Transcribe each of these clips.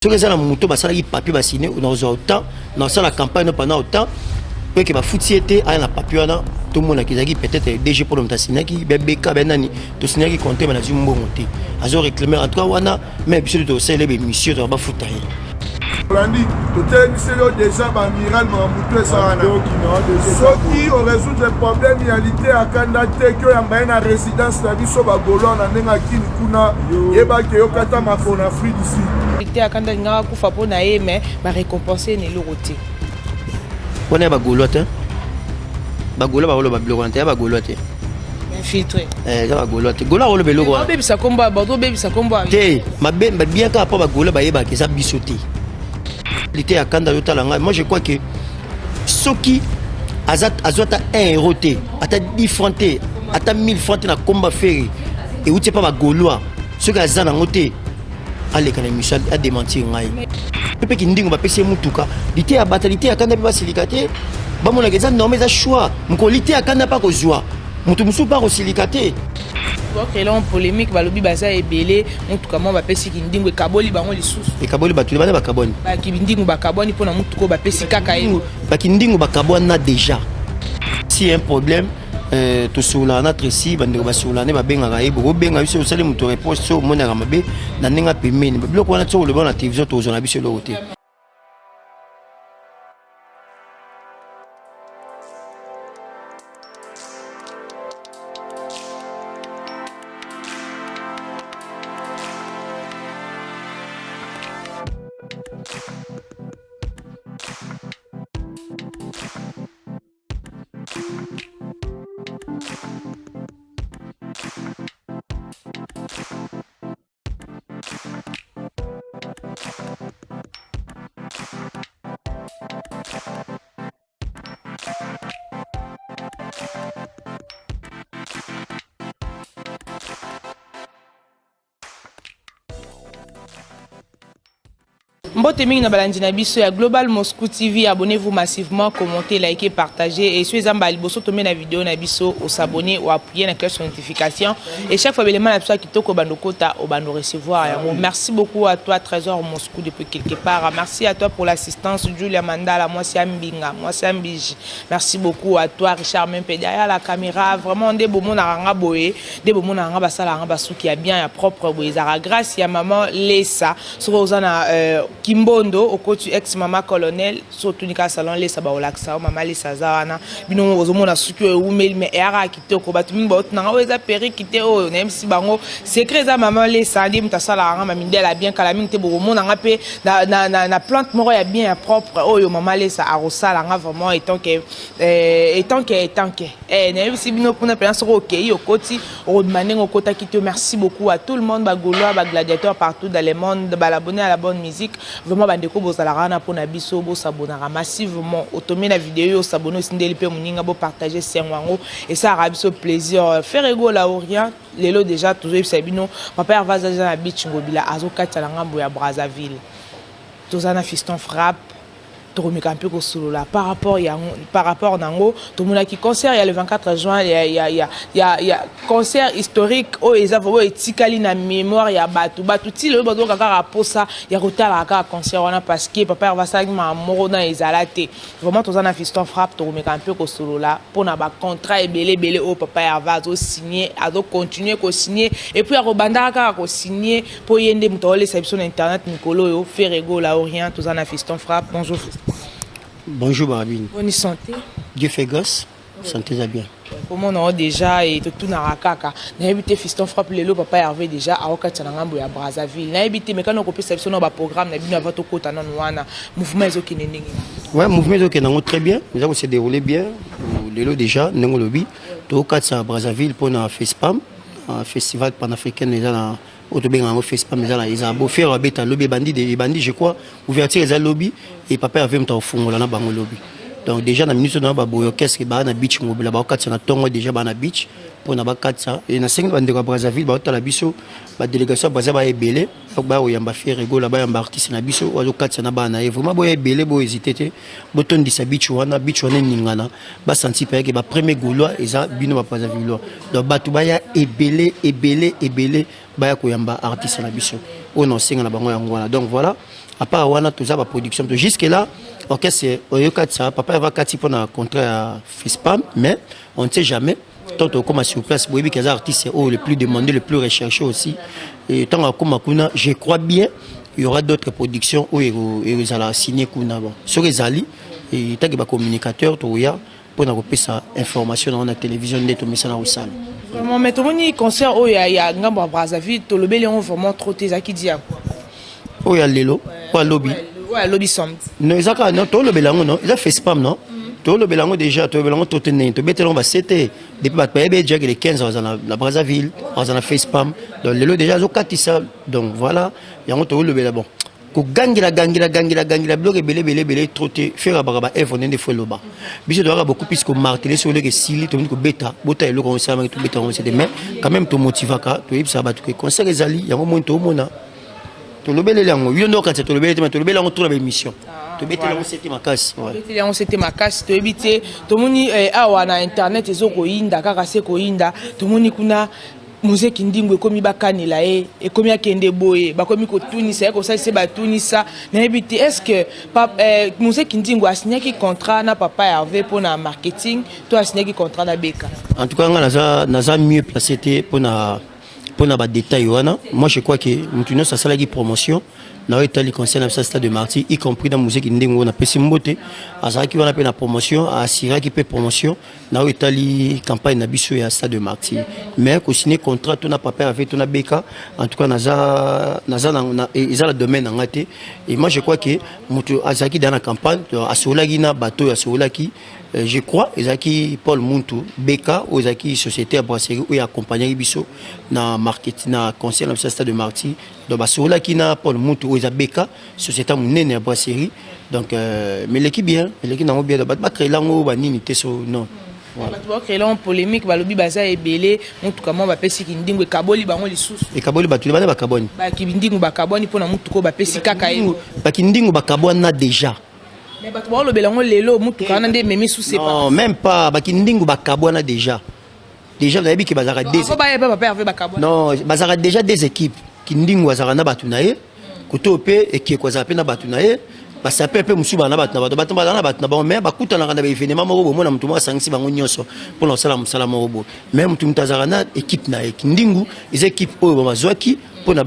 Soki eza na moto basalaki papier ba signer nakozwa autant nasala campagne no pendant autant mpe ke bafuti ye te aya na papier wana tomonaki ezalaki peut-être DG mpo na moto asignaki bebeka be nani tosignaki compte me nazwi mbongo te azo réclamer en tout cas wana mais biso tosalela bemission toka bafuta ye. Olandi totelemiseli yo deja baamiral makambo to eza wana soki oresoudre problème ya lite ya kanda te ki oyamba ye na résidence na biso bagolois na ndenge akini kuna yebake yokata makolo na afrique du sud. Lite ya kanda alingaka akufa mpo na ye mais barécompense ye na eloko te. Wana ya bagolois te, bagolois bakoloba biloko wana te, ya bagolois te. Infiltré. Eh, eza bagolois te, golois akoloba eloko wana. Obebisa kombo ya bato, obebisa kombo ya te mabe bien kaka mpo bagolois bayebaka eza biso te. Lite ya kanda azotala ngai, moi je crois que soki azwa ata 1 euro te, ata 10 francs te, ata 1000 francs te na komba Ferre euti epa bagolois, soki aza nango te aleka na émission adementir ngai. Mpe kindingo bapesi ye mutuka, lite ya bata, lite ya kanda mpe basilika te, bamonaka eza norme, eza choix. Mokolo lite ya kanda mpe akozwa moto mosusu mpe akosilika te. Bakela polémique, balobi baza ebele, mutuka moko bapesi kindingo ekaboli bango lisusu. Ekaboli bato bana bakabwani. Bakindingo bakabwani mpona mutuka oyo bapesi kaka ye. Bakindingo bakabwana déjà. Si un problème tosololaka na Tracy, bandeko basololaka nde babengaka ye, bokobenga biso osali moto réponse so omonaka mabe na ndenge pembeni biloko wana soki oloba na télévision tozwa na biso eloko te. Mbote mingi na balandi na biso ya Global Moscou TV, abonnez-vous massivement, commentez, likez, partagez et soki eza mbala liboso tombe na video na biso, osabonner, oappuyer na cloche notification et chaque fois belema na biso ya kitoko bando kota obando recevoir yango. Merci beaucoup à toi Trésor Moscou depuis quelque part. Merci à toi pour l'assistance Julia Mandala, mwasi ya Mbinga, mwasi ya Mbiji. Merci beaucoup à toi Richard Mempe derrière la caméra. Vraiment nde bomonaka nga boye, nde bomonaka nga basalaka nga basuki ya bien ya propre boye ezalaka grâce ya maman Lesa. Soki oza na Kimbondo okoti ex mama colonel, soki otuni kaka salon Lesa bakolakisa yo mama Lesa aza wana. Bino moko bozomona suki oyo ewumeli mais eyaka kitoko. Bato mingi baotuna nga oyo eza perruque te oyo, nayebisi bango secret eza mama Lesa nde moto asalaka nga mamindele ya bien. Kala mingi te bokomona nga mpe na, na, na, na plante moko ya bien ya propre oyo mama Lesa akosala nga vraiment etant que etant que etant que nayebisi bino kuna mpenza soki okei okoti okobima ndenge okotaki te. Merci beaucoup à tout le monde, ba Gaulois, ba gladiateurs partout dans le monde, ba abonnés à la bonne musique. Vraiment bandeko bozalaka wana mpona biso, bosabonaka massivement. Otomi na video oyo osabone, osindeli mpe moninga, bopartage sengo yango esalaka biso plaisir. Ferre Gola ou rien, lelo déjà tozoyebisa bino papa Herve aza déjà na beach Ngobila, azokatisa na ngambo ya Brazzaville. Toza na Fiston Frappe, tokomeka mpe kosolola par rapport ya par rapport nango. Tomonaki concert ya le 24 juin ya, ya, ya, ya, ya concert historique oyo eza oyo etikali na mémoire ya bato. Bato ti lelo bazoka kaka posa ya kotalaka kaka concert wana parce que papa Herve asalaki makambo moko na ezala te. Vraiment toza na Fiston Frappe, tokomeka mpe kosolola mpona bacontrat ebele ebele oyo papa Herve azosigne, azocontinue kosigne et puis akobandaka kaka kosigne mpo ye nde moto aolesa biso na internet mikolo oyo. Ferre Gola ou rien, toza na Fiston Frappe. Bonjour Fiston. Bonjour Barabine. Bonne santé. Dieu fait grâce, santé eza bien. Komona o déjà e totunaka kaka nayebi te Fiston Frappe lelo papa Hervé déjà aokatisa na ngambo ya Brazzaville, nayebi te mekano kopesa biso na baprogramme na bino avant tokota nanu wana. Mouvement ezokende ndenge? Ouais, mouvement ezokende yango très bien, eza kose dérouler bien. Lelo déjà ndenge olobi tokatisa Brazzaville mpona FESPAM, festival panafricaine eza na oyo tobengaka yango FESPAM, eza na eza bofere babeta lobi, ebandi ebandi je crois ouverture eza lobi et papa Hervé moto akofungola na bango lobi. Donc déjà na minute na baboye orchestre baa na beach Ngobila, baokatisa na ntongo déjà baa na beach mpona bakatisa. E nasengi bandeko ya Brazzaville baotala biso, badélégation ya Brazza baya ebele, baya koyamba Ferre Gola, bayamba artiste na biso oyo azokatisa na bana na ye. Vraiment boya ebele, bohésite te, botondisa beach wana, beach wana eningana, basanti mpe yake bapremier gaulois eza bino ba Brazzavillois. Donc bato baya ebele ebele ebele, baya koyamba artiste na biso oyo na osenga na bango yango wana. Donc voilà. À part wana, toza baproduction to jusque là orchestre oyokatisa papa ava kati mpona contrat ya FESPAM, mais on ne sait jamais. Tant tokóma sur place, boyebi ke aza artiste oyo le plus demandé, le plus recherché aussi. Et ntango akóma kuna, je crois bien il y aura d'autres productions oyo ezala signé kuna. Bon, soki ezali etaki bacommunicateur, tokoya mpona kopesa information nango na télévision nde tomesana kosala. Vraiment, mais tomoni concert oyo ya ngambo ya Brazzaville, tolobeli yango vraiment trop te. Ezalaki di ya quoi? Oyo ya lelo, oyo alobi? Oyo alobi samedi. Non, eza kaka, non, tolobela yango, non, eza FESPAM, non, tolobela yango déjà, tolobela yango to te. Ndenge tobetela yango basete depuis, bato bayebi déjà ke le 15 baza na Brazzaville, baza na FESPAM. Donc lelo déjà azokatisa. Donc voilà, yango tolobela. Bon, kogangela gangela gangela gangela biloko ebele ebele ebele trop te. Ferre baka baevre ndenge fo eloba biso, toyaka beaucoup plus komarteler. Soki eloko esili, tomoni kobeta bota eloko yango esalamaki, tobeta yango sete. Mais quand même tomotivaka, toyebisaka bato ke concert ezali. Yango moni toomona tolobeleli yango, yo nde okanisa tolobeli te, mais tolobeli yango trop na baémission, tobeteli yango sete makasi. Tobeteli yango sete makasi. Toyebi te, tomoni awa na internet ezokoyinda kaka se koyinda. Tomoni kuna muzeki ndingo ekomi bakanela ye, ekomi akende boye, bakomi kotunisa ye, kosalisa ye batunisa. Nayebi te, est ce que muzeki ndingo asignaki contrat na papa Hervé mpona marketing to asignaki contrat na Beka? En tout cas, nga naza mieux placé te mpona badétail wana. Moi, je crois que motu nyonso asalaki promotion na oyo etali concert na biso Stade de Martyr, y compris na muzeki ndenge oyo napesi mbote, azalaki wana mpe na promotion, aassuraki mpe promotion na oyo etali campagne na biso ya Stade de Martyr. Mais kosigner contrat to na papa Hervé to na Beka, en tout cas naza eza na domaine na nga te. Et moi, je crois que moto azalaki da na campagne, asololaki na bato oyo asololaki, je crois ezalaki Paul Muntu Beka, oyo ezalaki société ya brasserie oyo accompagnaki biso na marketing na concert na biso ya Stade de Martyr. Donc basololaki na Paul Muntu, oyo eza Beka, société monene ya brasserie. Donc mais eleki bien, eleki nango bien. Bato bacréela yango banini te, so non. Bato bacréela yango polémique, balobi baza ebele, motuka moko bapesiki ndingo, ekaboli bango lisusu. Ekaboli bato bana, bakabwani. Bakindingu bakabwani mpona motuka oyo bapesi kaka ye. Bakindingu bakabwana déjà. Mais bato baolobela yango lelo, motuka wana nde ememi sous. Non, même pas. Bakindingu bakabwana déjà. Déjà nayebi ke bazalaka des bayeba papa Hervé bakabwana. Non, bazalaka déjà des équipes. Kindingu azalaka na bato na ye, kote oyo mpe ekeko azalaka mpe na bato na ye, basape mpe mosusu baa na bato na bato, bato bazala na bato na bango. Mais bakutanaka na baévénement moko, bomona motu moko asangisi bango nyonso mpona kosala mosala moko boye. Mais motu azalaka na équipe na ye. Kindingu eza équipe oyo bazwaki mpona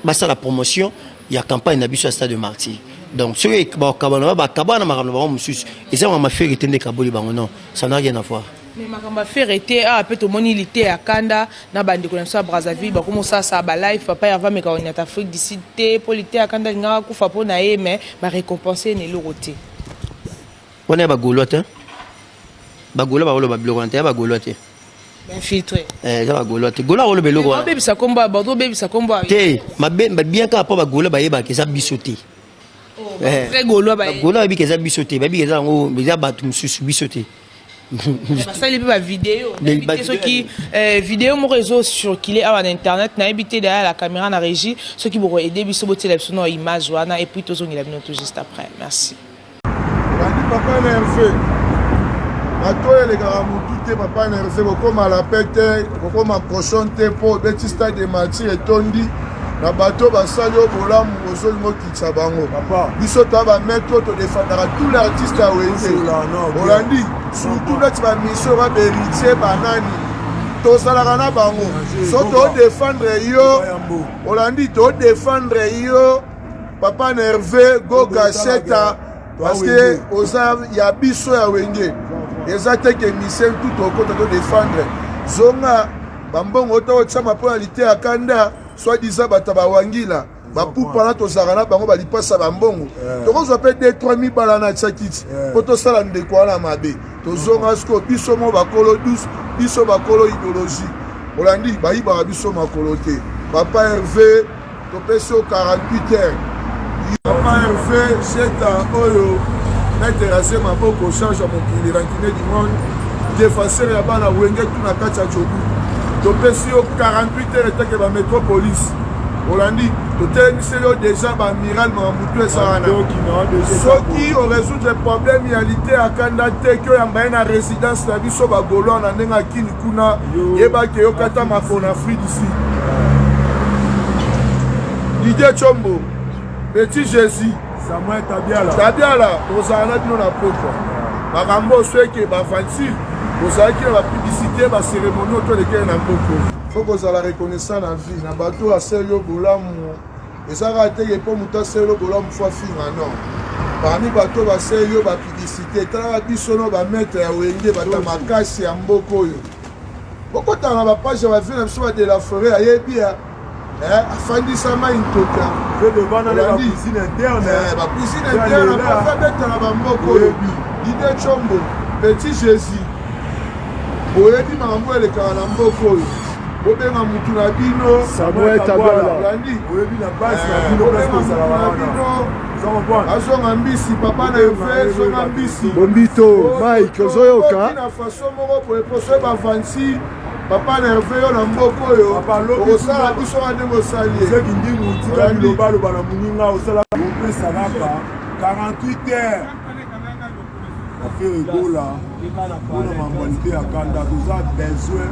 basala promotion ya campagne na biso ya Stade de Martyr. Donc soki bakabana, bakabana makambo na bango mosusu, eza makambo Ferre te nde ekaboli bango. Non, ça n'a rien à voir. Mais makambo ya Ferre te. Awa mpe tomoni lite ya kanda na bandeko na biso ya Brazzaville, bakomi osalasa balive. Papa Hervé ameka konyata Afrique du Sud te mpo lite ya kanda alingaka kufa mpo na ye, mais barécompense ye na eloko te. Wana ya bagaulois te. Bagaulois bakoloba biloko wana te, ya bagaulois te. Infiltré. Eza bagaulois te. Gaulois akoloba eloko wana? Obebisa kombo, bato obebisa kombo. Te, mabe bien kaka mpo bagaulois bayebaka eza biso te. Vrai gaulois. Bagaulois bayebika eza biso te, bayebika eza yango, eza bato mosusu, biso te. Basali mpe bavideo te. Soki video moko ezocircule awa na internet, nayebi te, derrière la caméra, na régie, soki bokoaider biso, botiela biso na image wana et puis tozongela bino tout juste après. Merci. Bandi papa na Hervé, bato oyo elekaka motu te. Papa na Hervé, kokóma lapin te, kokóma cochon te, mpo obeti Stade de Martyr etondi na bato basali oyo bolamu, ozolinga okitisa bango. Biso toya bamaître oyo todefendaka tous les artistes ya Wenge. Olandi, surtout neti bamission babéritier banani, tozalaka na bango. So todefendre yo, olandi, todefendre yo, papa na Hervé Goga Seta, parce que oza ya biso ya Wenge. Eza te ke mission tout tokota todefendre. Zonga bambongo ota otiama mpo na lite ya kanda, soi-disant bato bawangila bapupa tozalaka na bango, balipasa bambongo. Tokozwa mpe 2 3 mibala na tia kiti mpo tosala ndeko wana mabe. Tozonga sikoyo, biso mo bakolo 12, biso bakolo idéologie. Olandi, bayibaka biso makolo te. Papa Hervé, topesi yo 48 heures. Papa Hervé Seta, oyo maître ase maboko, charge ya mokili, rancune du monde, défenseur ya bana Wenge tu na kati ya Jobu, topesi yo 48 heures etake bamétropolis. Olandi, totelemiseli yo déjà baamiral, makambo tu eza wana. Soki orésoudre problème ya lite ya kanda te, ki oyamba ye na résidence na biso bagaulois na ndenge akini kuna, yebaki eyokata makolo na Afrique du Sud. Didier Chombo. Petit Jésus. Samuel Tabiala. Tabiala, tozala na bino na pokwa. Makambo oyo eke baventure, bozalaki na bapublicité, bacérémonie oyo tolekeli na mboko. Faut kozala reconnaissant na vie, na bato oyo asali yo bolamu. Eza kaka te ke mpo moto asali yo bolamu fo afinga, non. Parmi bato oyo basali yo bapublicité, talaka biso no bamaître ya wenge, bato makasi ya mboka oyo. Bokotaka na bapage ya bavie na biso ba de la forêt, ayebi ya afandisa mai ntoka bacuisine interne, bacuisine interne pafa betala bamboka oyo. Dide Chombo, Petit Jésus, boyebi makambo elekaka na mboka oyo. Bobenga mutu na bino Samuel Tabala, olandi, oyebi na base na bino place kozala wana. Azonga mbisi, papa na efe, zonga mbisi. Bombito Mike, ozoyoka na façon moko boye poso bavansi papa na Herve yo na mboka oyo okosala biso ka ndenge osali ye. Soki ndingu tika bilobaloba na moninga osala, opesa kaka 48 heures na Ferre Gola mpona mambo ya kanda. Toza besoin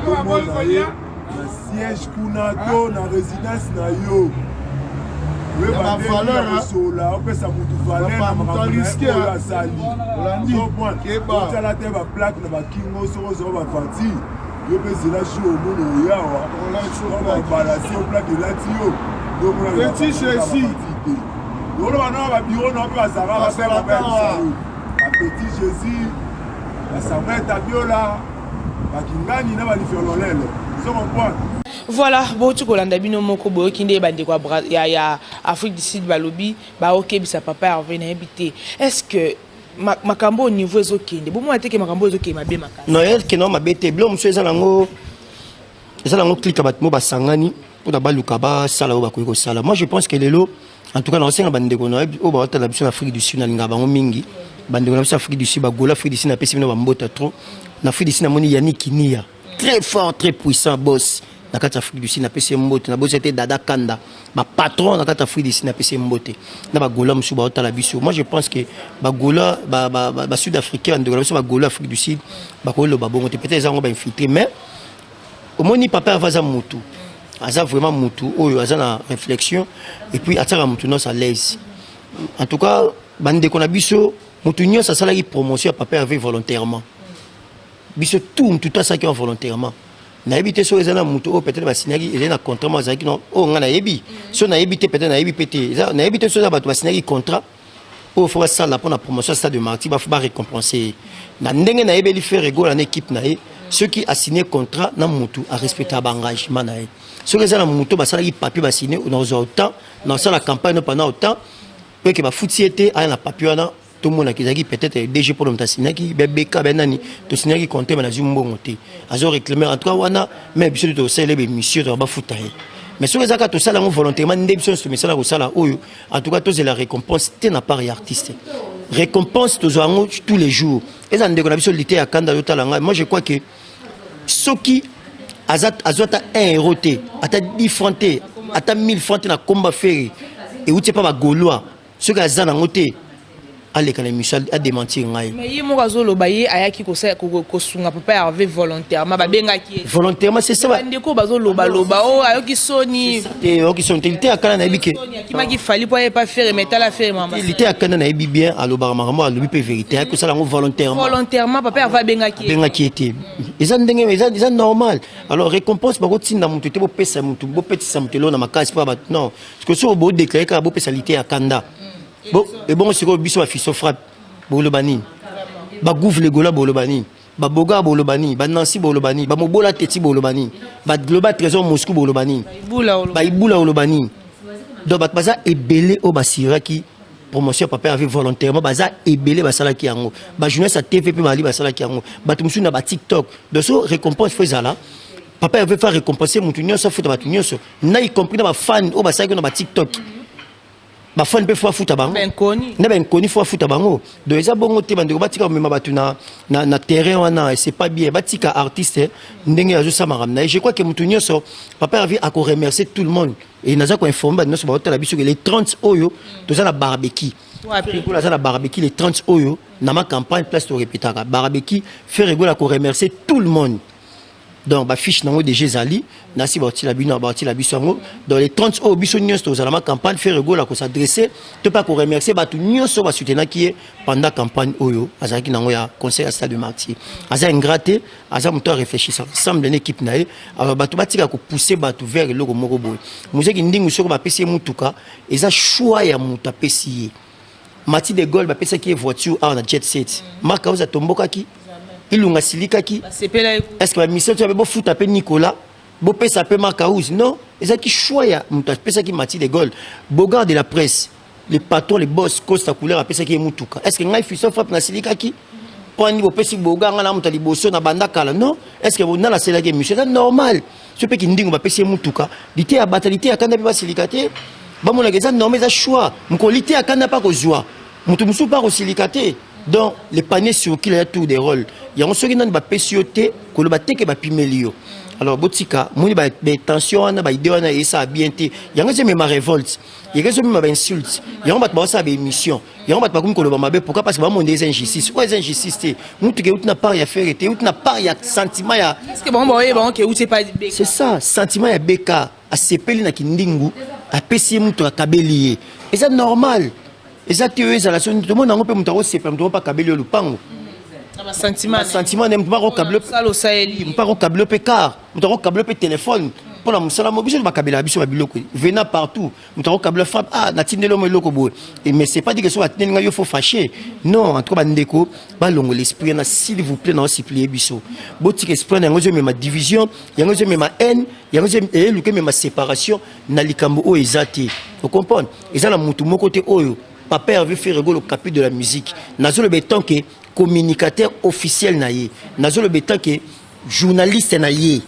tomona ye na siège kuna to na résidence na yo. Oyeba ndenge kosola, opesa mutu valeur na makambo oyo asali. Otala te baplaque na bakingo, soki ozwa baventure yo mpe zela jour omona oyawa babalase yo, plaque elati yo. Petit Jésus. Oloba na babiro na mpe bazalaka bape yo, bapetit Jésus, baSamuel Tabiola, bakingani na balifiololelo, ozo comprendre. Voilà, bouti kolanda bino moko, boyoki nde bandeko ya Afrique du Sud balobi baokebisa papa Herve. Nayebi te, est ce que makambo au niveau ezokende, bomona te ke makambo ezokende mabe makasi? Non, ekende mabe te. Biloko mosusu eza nango clique, bato mo basangani mpona baluka basala oyo bakoki kosala. Moi, je pense que lelo, en tout cas, naosenga bandeko na oyo baotala biso na Afrique du Sud, nalingaka bango mingi, bandeko na biso Afrique du Sud, bagola Afrique du Sud, napesi bino bambota trop. Na Afrique du Sud, namoni Yannick Kinia, très fort, très puissant boss na kati ya Afrique du Sud, napesi ye mbote. Nabosi te Dada Kanda, bapatron na kati ya Afrique du Sud, napesi ye mbote na bagola mosusu baotala biso. Moi, je pense que bagola, basud africain, bandeko na biso bagola Afrique du Sud, bakoloba bongo te. Peut-être eza yango bainfiltré, mais omoni, papa Herve aza mutu, aza vraiment mutu oyo aza na réflexion et puis atiaka mutu nyonso à l'aise. En tout cas, bandeko na biso, mutu nyonso asalaki promotion ya papa Herve volontairement, biso tout, mutu to asalaki yango volontairement. Nayebi te soki eza na mutu oyo peut-être basignaki, ezali na contrat mo azalaki no oyo ngai nayebi. So nayebi te, peut-être nayebi mpe te, nayebi te soki eza bato basignaki contrat oyo fo basala mpona promotion ya Stade de Martyr, bafo barécompense ye na ndenge nayebeli Ferre Gola na équipe na ye. Soki asigne contrat na mutu, arespectaka baengagement na ye. Soki eza na mutu basalaki papier, basigne, nazwa autant, nasala campagne no pendant autant, po eke bafuti ye te, aya na papier wana, tomonaki ezalaki peut-être DG mpona moto asignaki bebeka benani, tosignaki contrat, me nazwi mbongo te, azo réclamer. En tout cas wana, mais biso tosalela bémission, to bafuta ye. Mais soki eza kaka tosala yango volontairement, nde biso nyonso tomesala kosala oyo, en tout cas tozela récompense te na part ya artiste. Récompense tozwa yango tous les jours. Eza ndeko na biso lite ya kanda azotala ngai. Moi, je crois que soki azwa ata 1 euro te, ata 10 franc te, ata 1000 franc te na komba Ferre euti epa bagaulois, soki aza nango te, aleka na émission adémentir ngai. Mais ye moko azoloba, ye ayaki kosunga papa Hervé volontairement, babengaki ye. Volontairement, c'est ça. Bandeko bazolobaloba o ayoki soni. Te, ayoki soni te. Lite ya kanda, nayebi ke akimaki Fally mpo ayepa Ferre, mais tala Ferre mama. Lite ya kanda, nayebi bien, alobaka makambo, alobi mpe vérité, ayaki kosala yango volontairement. Volontairement, papa Hervé abengaki ye. Abengaki ye te, eza ndenge eza normal. Alors récompense, bakotinda motu te, bopesa motu, bopetisa motu eloko na makasi mpo bato, non. Parce que soki bodéclare kaka bopesa lite ya kanda, ebongo sikoyo biso bafiso frappe boloba nini? Bagouve legola boloba nini? Baboga boloba nini? Banansi boloba nini? Bamobola teti boloba nini? Bagloba Trésor Moscou boloba nini? Baibula oloba nini? Donc bato baza ebele oyo basiraki promotion ya papa Hervé volontairement, baza ebele basalaki yango. Bajournaliste ya TV mpe bali basalaki yango, bato mosusu na batiktok. Donc so récompense fo ezala, papa Hervé fa récompense motu nyonso, afuta bato nyonso, na y compris na bafan oyo basalaki na batiktok. Bafani mpe fo afuta bango, na bainkoni fo afuta bango. Donc eza bongo te, bandeko batika komema bato na terrain wana, c'est pas bien. Batika artiste ndenge azosala makambo na ye. Je crois que motu nyonso, papa Hervé akoremercier tout le monde. Et naza koinforme bato nyonso baotala biso ke le 30 oyo toza na barbecue. Gola aza na barbecue le 30 oyo na ma campagne, place torepetaka barbecue. Ferre Gola akoremercier tout le monde. Donc bafiche nango déjà ezali nasi baotila bino, baotila biso yango. Dans les 30 oyo biso nyonso tozala ma campagne, Ferre Gola kos'adresser to mpe akoremercier bato nyonso basoutenaki ye pendant campagne oyo azalaki nango ya concert ya Stade Martyr. Aza ingrat te, aza moto aréfléchissa ensemble na équipe na ye. Alors bato batika kopousser bato vers eloko moko boye. Mozeki ndingu, soki bapesi ye mutuka, eza choix ya moto apesi ye. Mati de Gaulle, bapesaki ye voiture awa na Jet Set, Mark Auza tombokaki, Ilunga silikaki. Basepela ye. Est ce que bamission ti babe bofuta mpe Nicolas, bopesa mpe Mark House? Non, ezalaki choix ya moto apesaki Mati de Gaulle. Bogard de la presse, le patron, le boss Costa Couleur, apesaki ye mutuka. Est ce que ngai Fiston Frappe nasilikaki mpo ani bopesi Boga, ngai na moto ya liboso na banda kala? Non. Est ce que nana asalaki émission? Eza normal. So mpe Kindingo bapesi ye mutuka, lite ya bata, lite ya kanda mpe basilika te, bamonaka eza normal, eza choix. Mokolo lite ya kanda mpa kozwa moto mosusu mpa kosilika te. Donc le panier circule, ya tour de rôle yango. Soki nani bapesi yo te, koloba te ke bapimeli yo. Alors botika moni batension wana, baidée wana esala bien te. Yango ezomema révolte, yango ezomema bainsulte, yango bato baosala baémission, yango bato bakomi koloba mabe. Pourquoi? Parce que bamonde eza injustice. Oyo eza injustice te. Mutuka euti na part ya Ferre te, euti na part ya sentiment ya Est-ce que bango baoyeba bango ke euti epa Beka? C'est ça, sentiment ya Beka. Asepeli na Kindingu, apesi ye mutu, akabeli ye, eza normal. Eza te oyo ezala so tomona yango mpe moto akosepela, moto moko mpe akabeli yo lupango. Na basentiment. Sentiment nde moto akokabeli. Osala osaleli. Moto akokabeli mpe car, moto akokabeli mpe telefone mpona mosala mo. Biso bakabelaka biso babiloko venant partout. Moto akokabela frappe, ah, natindeli yo mo eloko boye. Mais c'est pas dit que so batindeli ngai yo faut fâcher. Non, en tout cas bandeko balongola esprit wana, s'il vous plaît. Naosupplier biso, botika esprit wana. Yango ezomema division, yango ezomema haine, yango eluka emema séparation na likambo oyo eza te. Ocomprendre, eza na motu moko te oyo papa Hervé Ferre Gola, capi de la musique. Nazoloba etant que communicateur officiel na ye, nazoloba etant que journaliste na ye,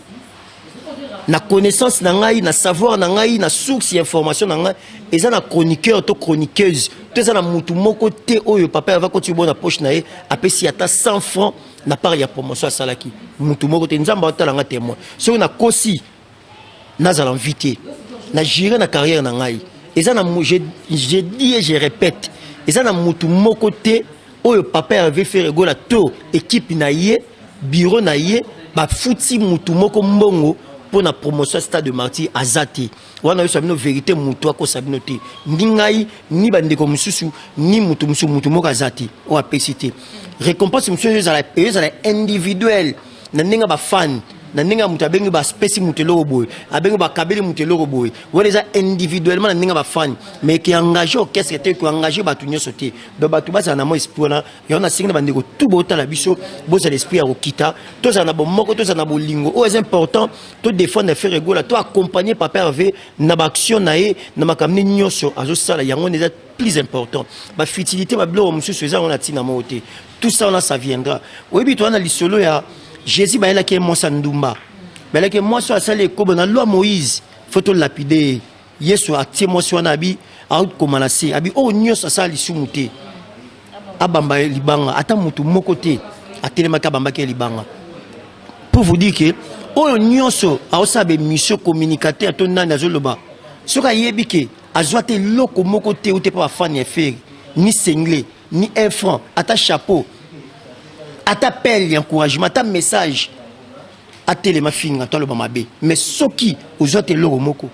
na connaissance na ngai, na savoir na ngai, na source ya information na ngai, eza na chroniqueur to chroniqueuse to eza na mutu moko te oyo papa Hervé akoti bo na poche na ye, apesi ata 100 francs na part ya promotion asalaki. Mutu moko te. Nzambe aotala nga témoin. Soki nakosi, nazala envie te na jure na carrière na ngai. Eza na je dis et je répète, eza na mutu moko te oyo papa Hervé Ferre Gola to équipe na ye, bureau na ye, bafuti mutu moko mbongo mpo na promotion ya Stade de Martyr. Aza te wana. Oyosa bino vérité, mutu akosa bino te, ni ngai, ni bandeko mosusu, ni mutu mosusu. Mutu moko aza te oyo apesi te. Récompense mosusu ezala individuel na ndenge ya bafan, na ndenge ya moto abengi, bapesi moto eloko boye, abengi, bakabeli moto eloko boye, wana eza individuellement na ndenge ya bafan, mais ke engage orchestre te, ko engage bato nyonso te. Donc bato bazala na mwa esprit wana. Yango nasengi na bandeko tu botala biso, bozala esprit ya kokita, tozala na bomoko, tozala na bolingo oyo eza important. Todéfendre Ferre Gola, to accompagner papa Hervé na baaction na ye, na makambo nde nyonso azosala. Yango wana eza plus important. Bafutilité, babiloko mosusu eza yango na ntina moko te. Tout ça wana, ça viendra. Oyebi, toza na lisolo ya Jésus. Bayelaki ye mwasi ya ndumba, bayelaki ye mwasi oyo asali ekobo. Na loi Moïse, faut tolapider ye. Yesu atie mwasi wana, abi akoma na se, abi oyo nyonso asala lisumu te abamba ye libanga. Ata motu moko te atelemaki abambaki ye libanga. Pour vous dire que oyo nyonso aosala baémission, communicateur to nani azoloba, soki ayebi ke azwa te eloko moko te ute mpo bafani ya Ferre, ni singlet, ni un franc, ata chapeau, ata pelle ya encouragement, ata message, atelema finga to aloba mabe. Mais soki ozwa te eloko moko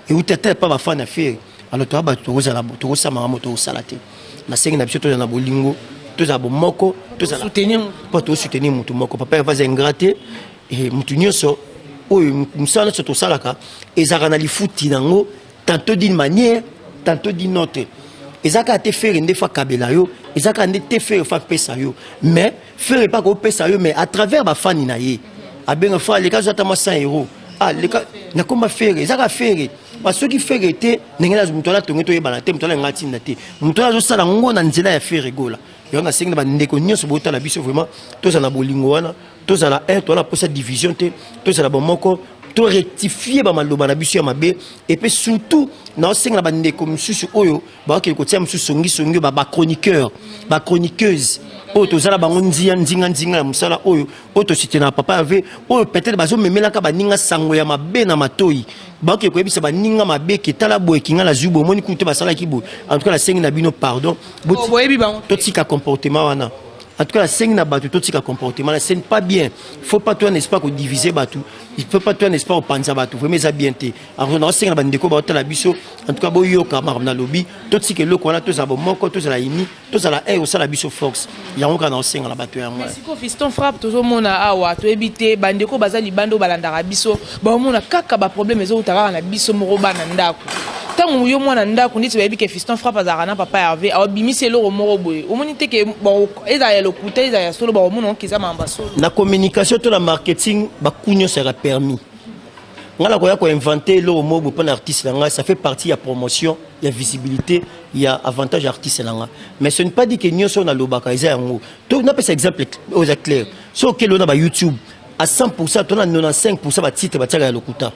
euti ata epa bafani ya Ferre, alors toya bato tokozala, tokosala makambo tokosala te. Nasengi na biso tozala na bolingo, tozala bomoko, tozala soutenir. Mpo tosoutenir motu moko. Papa Hervé aza ingrat te. Motu nyonso oyo mosala nyonso tosalaka ezalaka na lifuti nango, tantôt d'une manière, tantôt d'une autre. Eza kaka te Ferre nde faut akabela yo, eza kaka nde te Ferre faut apesa yo. Mais Ferre mpa kopesa yo, mais à travers bafani na ye, abenga fa leka, azwa ata mwa 100 euro. Ah, leka nakoma Ferre. Eza kaka Ferre. Parce soki Ferre te, ndenge na moto wana tonge toyebana te, moto wana nga ntinda te, moto wana azosala ngo na nzela ya Ferre Gola. Yango nasengi na bandeko nyonso botala biso, vraiment tozala na bolingo wana, tozala un, toza na posa division te, tozala bomoko, to rectifier bamaloba na biso ya mabe. Et puis surtout naosenga na bandeko mosusu oyo bakokende kotia mosusu songisongi, oyo bachroniqueur, bachroniqueuse oyo tozala bango nzia nzinga nzinga ya mosala oyo, oyo tosoutenaka papa Hervé, oyo peut-être bazomemelaka baninga sango ya mabe na matoi, bakoki koyebisa baninga mabe ke tala boye, kinga nazwi boye, omoni kutu te basalaki boye. En tout cas nasengi na bino pardon. Boyebi bango. Totika comportement wana. En tout cas, nasengi na bato totika comportement là, ce n'est pas bien. Faut pas toi n'est-ce pas ko diviser bato, il faut pas toi n'est-ce pas opanza bato, vraiment eza bien te. Alors nasenga na bandeko baotala biso, en tout cas boyoka makambo nalobi, totika eloko wana, tozala bomoko, tozala uni, tozala air osala biso force. Yango kaka naosenga na bato yango. Sikoyo Fiston Frappe, tozomona awa, toyebi te bandeko baza libanda oyo balandaka biso, baomona kaka baproblème ezouta kaka na biso moko bana ndako. Ntango yo mwana ndako ndeti bayebi ke Fiston Frappe azalaka na papa Hervé, awabimisi eloko moko boye, omoni te ke bon, ezala ya lokuta, ezala ya solo, bakomona oke eza makambo ya solo. Na communication to na marketing, baku nyonso yaka permis. Ngai nakoya koinvente eloko moko boye mpo na artiste na ngai, ça fait partie ya promotion, ya visibilité, ya avantage ya artiste na ngai. Mais ce n'est pas dit que nyonso oyo nalobaka eza yango. To napesa exemple oyo eza clair: so okende na ba YouTube, à 100 to na 95, batitre batiaka ya lokuta.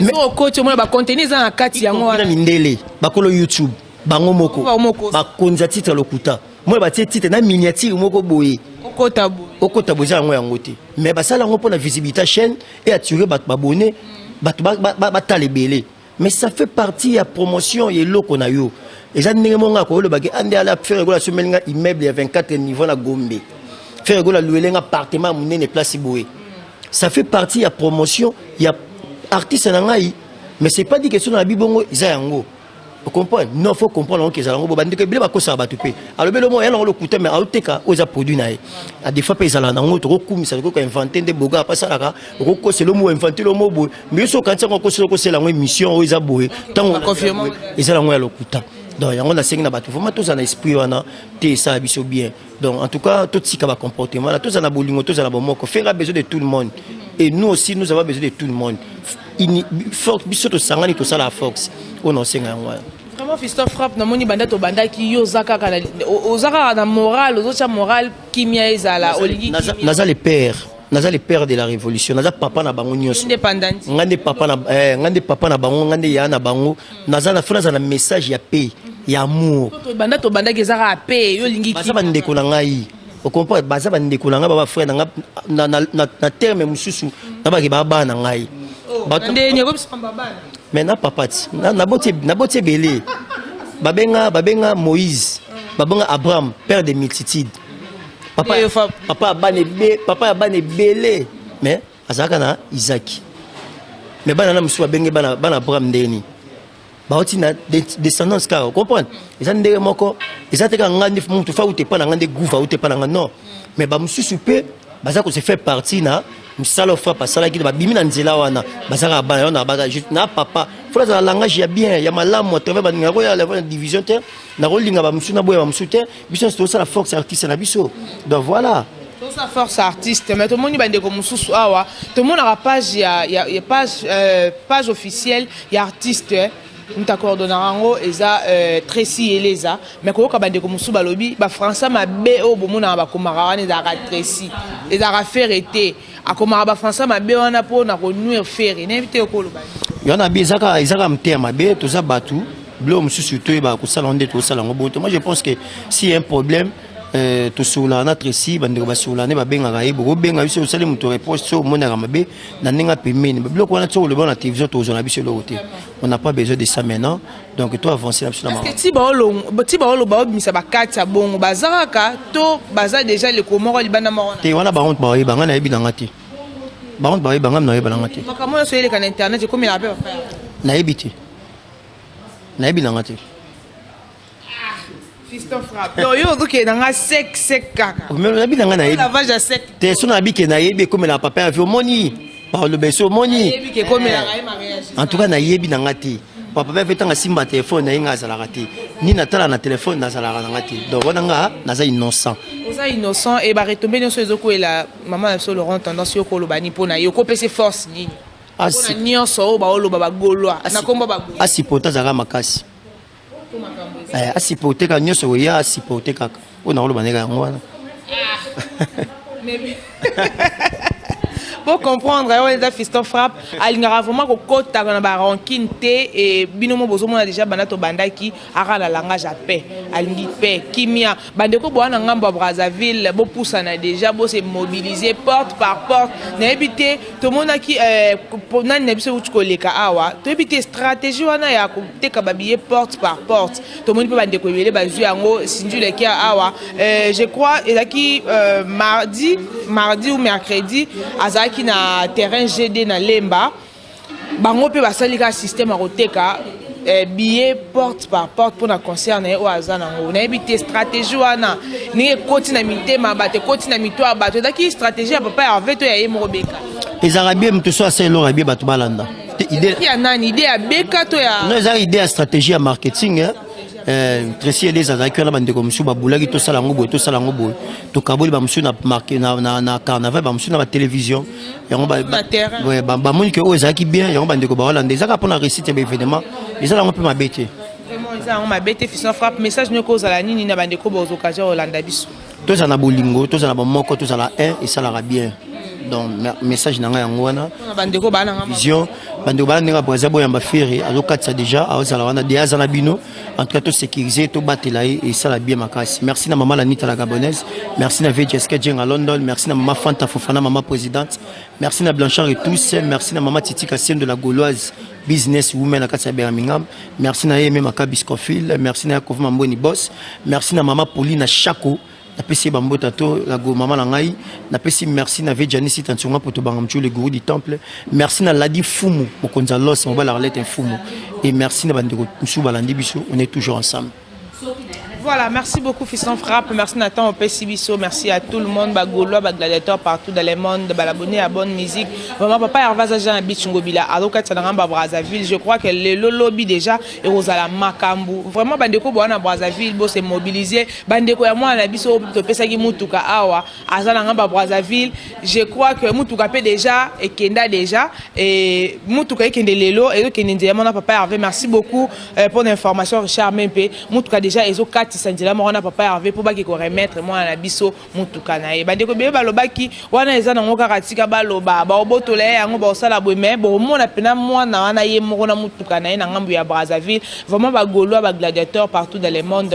Mais soki okoti, omona bacontenu eza na kati yango. Na wana mindele bakolo YouTube bango moko Bango moko. Bakonza titre ya lokuta. Mona batie titre na miniature moko boye, okota boye, okota boye, eza yango yango te. Mais basala yango mpona visibilité ya chaîne et attirer bato, babone bato batala ebele. Mais ça fait partie ya promotion ya eloko na yo. Eza ndenge moko nga koyolobaki ande ala Ferre Gola asomeli nga immeuble ya 24 niveau na Gombe, Ferre Gola aluele nga appartement ya monene place boye. Ça fait partie ya promotion ya artiste na ngai, mais c'est pas dit que so na bibongo eza yango. Ocomprendre? Non, faut comprendre yango ke ezala yango bo. Bandeko ebele bakosaka bato mpe alobi elomo ya nango lokuta, mais aoteka oyo eza produit na ye. A des fois mpe ezala nango, tokokumisa, tokoka invente nde boga apasalaka, okokosa elomo, invente elomo boye, mais yo so okanisi yango, okosela, okosela yango émission oyo eza boye, ntango Confirmant. eza yango ya lokuta. Donc yango nasengi na bato vraiment tozala na esprit wana te, esala biso bien. Donc en tout cas, totika bacomportement na, tozala na bolingo, tozala bomoko. Ferre a besoin de tout le monde et nous aussi, nous avons besoin de tout le monde. Force biso tosangani, tosala force. Oyo na osenga yango wana. Vraiment, Fiston Frappe, namoni banda tobandaki, yo oza kaka oza kaka na moral, ozotia moral, kimia ezala, olingi kimia. Naza le père, naza le père de la révolution, naza papa na bango nyonso. Indépendant. Nga nde papa na bango, nga nde ya na bango. Naza na fo naza na message ya paix, ya amour. Banda tobandaki, eza kaka pe yo olingi Baza bandeko na ngai, ocomprendre? Baza bandeko na ngai, ba bafrère na ngai na terme mosusu nabaki baa bana na ngai. Na ndeni ekobisamba bana. Mais na papa ti naboti ebele. Babenga Moïse, babenga Abraham père de multitude, papa, papa ya bana ebele, mais azalaka na Isaki. Mais bana na mosusu babenge bana Abraham ndeni bauti na descendance kaka. Comprendre? Eza ndenge moko, eza te kaka nga nde mutu fa ute epa na nga nde gouva ute epa na nga, non. Mais bamosusu mpe baza kose faire partie na mosala Frappe asalaki, babimi na nzela wana, baza kaka bana yo na baza na papa. Fo nazala langage ya bien, ya malamu à travers baninga. Nakoya na division te, nakolinga bamosusu, naboya bamosusu te. Biso nyonso tozosala force artiste na biso. Donc voilà. Toza force artiste, mais tomoni bandeko mosusu awa, tomonaka page ya page officielle ya artiste, moto acoordonnaka yango eza Tracy Eleza. Mais koyoka bandeko mosusu balobi bafrançais mabe oyo bomonaka bakomaka wana ezalaka Tracy, ezalaka Ferre te. Akomaka bafrançais mabe wana mpo na konuire Ferre. Nayebi te, okoloba? Yo na bi ezaka motema mabe. Toza bato, biloko mosusu toyebaka kosala yango nde tosala yango bongo te. Moi, je pense que s'il y a un problème, tosololaka na Tracy, bandeko basololaka nde babengaka ye. Bokobenga biso, osali moto reproche, so omonaka mabe na ndenge apembeni, biloko wana ti oloba na télévision, tozwa na biso eloko te. On n'a pas besoin de ça maintenant. Donc to avancer na biso na Parce que ti baoloba, babimisa bakati ya bongo, baza kaka to baza déjà leko moko libanda moko na Te, wana bango baoyeba, ngai nayebi nanga te. Bango baoyeba, ngai nayeba nanga te. Makambo nyonso eleka na internet, ekomelaka mpe bafrère. Nayebi te, nayebi nanga te. Fiston Frappe, donc yo ozokende nanga sec sec kaka. Mais nayebi nanga, nayebi Lavage ya sec. Te, so nayebi ke nayebi ekomelaka papa ya vi, omoni baloba esi omoni. Nayebi ke ekomelaka ye mariage. En tout cas, nayebi nanga te. Papa mpe ntango asimba telefone na ye, nga azalaka te, ni natala na telefone, nazalaka nanga te. Donc wana nga naza innocent. Oza innocent. E baretombées nyonso ezokwela mama na biso Laurent Tendance, yo koloba nini mpo na ye? Okopesa force nini mpona nyonso oyo baoloba bagolwa na kombo bagolwa? Asupporte, azalaka makasi. Asupporte kaka nyonso oya, asupporte kaka. Oyo nakoloba ndenge yango wana. Bo comprendre oyo eza Fiston Frappe, alingaka vraiment kokotaka na ba rancune te. E bino mo bozomona déjà, banda tobandaki aka na langage ya paix, alingi paix, kimia. Bandeko boya na ngambo ya Brazzaville, bopusana déjà, bose mobiliser porte par porte. Nayebi te, tomonaki nani na biso euti koleka awa, toyebi te stratégie wana ya koteka babillet porte par porte. Tomoni mpe bandeko ebele bazwi yango. Sindu leki awa, je crois ezalaki mardi ou mercredi, azalaki na terrain GD na Lemba. Bango mpe basali kaka système ya koteka billet porte par porte mpona concert na ye oyo aza nango. Nayebi te stratégie wana ndenge ekoti na mitema bato, ekoti na mito ya bato. Ezalaki stratégie ya papa Herve to ya ye moko Beka? Ezalaka bien, moto so asala eloko ya bien, bato balanda. Ya nani idée, ya Beka to ya? Non, ezalaka idée ya stratégie ya marketing, hein. Tracy Elez azalaki wana, bandeko mosusu babulaki: tosala yango boye, tosala yango boye, tokaboli bamosusu na carnaval, bamosusu na batélévision. Yango bamoni ke oyo ezalaki bien, yango bandeko baolanda. Ezaka mpona réussite ya baévénement, ezala yango mpe mabe te. Vraiment, eza yango mabe te. Fiston Frappe, message nyoko ozala nini na bandeko bozwa occasion olanda biso? Tozala na bolingo, tozala bamoko, tozala un, esalaka bien. Donc message na ngai yango wana. Bandeko baa nanga vision, bandeko baa ndenge Braza, boyamba Ferre, azokatisa déjà, azozala wana de aza na bino. En tout cas, tosécuriser, tobatela ye, esala bien makasi. Merci na mama Lanita la Gabonaise, merci na Vjeska Jenga London, merci na mama Fanta Fofana, mama présidente, merci na Blanchard et tous, merci na mama Titi Kassien de la Gauloise, business woman na kati ya Birmingham, merci na ye Mema Kabiscofil, merci na Yakov Mambweni boss, merci na mama Pauline Chako, napesi ye bambota to mama na ngai. Napesi merci na Vejanisi Tantionga po tobanga mtio, le gourou du temple. Merci na Ladi Fumu, mokonzi ya Los, mobali Arlette Fumu, et merci na bandeko mosusu balandi biso. On est toujours ensemble. Voilà, merci beaucoup Fiston Frappe, merci Nathan opesi biso, merci à tout le monde, ba Gaulois, ba gladiateurs partout dans le monde, ba abonnés à bonne musique. Vraiment, papa Hervé Jean Beach Ngobila, alokati na ngamba Brazzaville, je crois que le lobi déjà et ozala makambu. Vraiment, bandeko boana Brazzaville, bo se mobiliser, bandeko ya mwana biso topesaki mutuka awa, aza na ngamba Brazzaville. Je crois que mutuka pe déjà ekenda déjà et mutuka ekende lelo ezokende nzela mona papa Hervé. Merci beaucoup pour l'information, Richard Mempe. Mutuka déjà ezokatisa nzela moko na papa Hervé mpo baki koremettre mwana na biso mutuka na ye. Bandeko ebele balobaki wana eza nango kaka, tika baloba, baobotola ye yango, baosala boye, mais bomona mpena mwana wana ye moko na mutuka na ye na ngambo ya Brazzaville. Vraiment, bagaulois, bagladiateur partout dans le monde,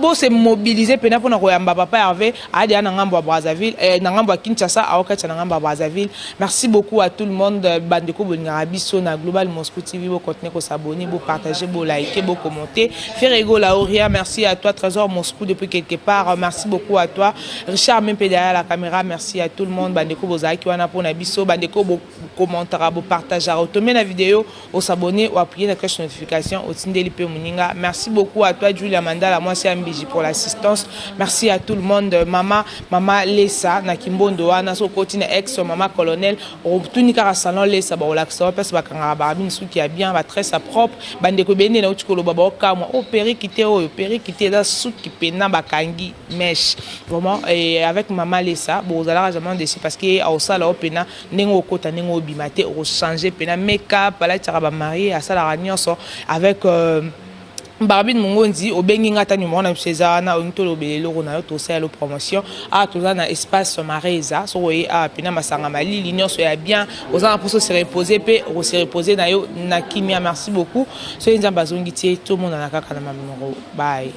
bose mobiliser mpena mpona koyamba papa Hervé adia na ngambo ya Brazzaville, na ngambo ya Kinshasa, aokatisa na ngambo ya Brazzaville. Merci beaucoup à tout le monde. Bandeko bolingaka biso na Global Moscou TV, bocontinue kosabonner, bopartager, bolike, bocommenter. Ferrego Laoria, merci à toi. Trésor Moscou depuis quelque part, merci beaucoup à toi. Richard Mempe derrière la caméra, merci à tout le monde. Bandeko bozalaki wana mpona biso, bandeko bocommentera, bopartagera, otomi na vidéo, osabonner, oappuyer na cloche notification, otindeli mpe moninga. Merci beaucoup à toi, Julia Mandala, mwasi ya Mbiji, pour l'assistance. Merci à tout le monde. Mama Lesa na Kimbondo wana, so okoti na ex mama colonel, otuni kaka salon Lesa, bakolakisa wa mpesi bakangaka barabini suki ya bien, batresse propre. Bandeko ebele nde nauti koloba, baokamwa o perruque te, oyo perruque te, eza suki mpena bakangi mèche. Vraiment, et avec mama Lesa, bozalaka jamais déçu, parce que aosala o mpena ndenge okota, ndenge obima te, okochange mpena make-up, alatisaka bamariés, asalaka nyonso avec Barbine Mongondi. Obengi nga ata numéro na biso eza wana, olingi tolobela eloko na yo, tosala promotion. Awa toza na espace Mareza. Soki oye awa mpena, masanga malili nyonso ya bien, oza na mposa ose repose mpe okose repose na yo na kimia. Merci beaucoup. Soki Nzambe azongi tie, tomonana kaka na mamero. Bye.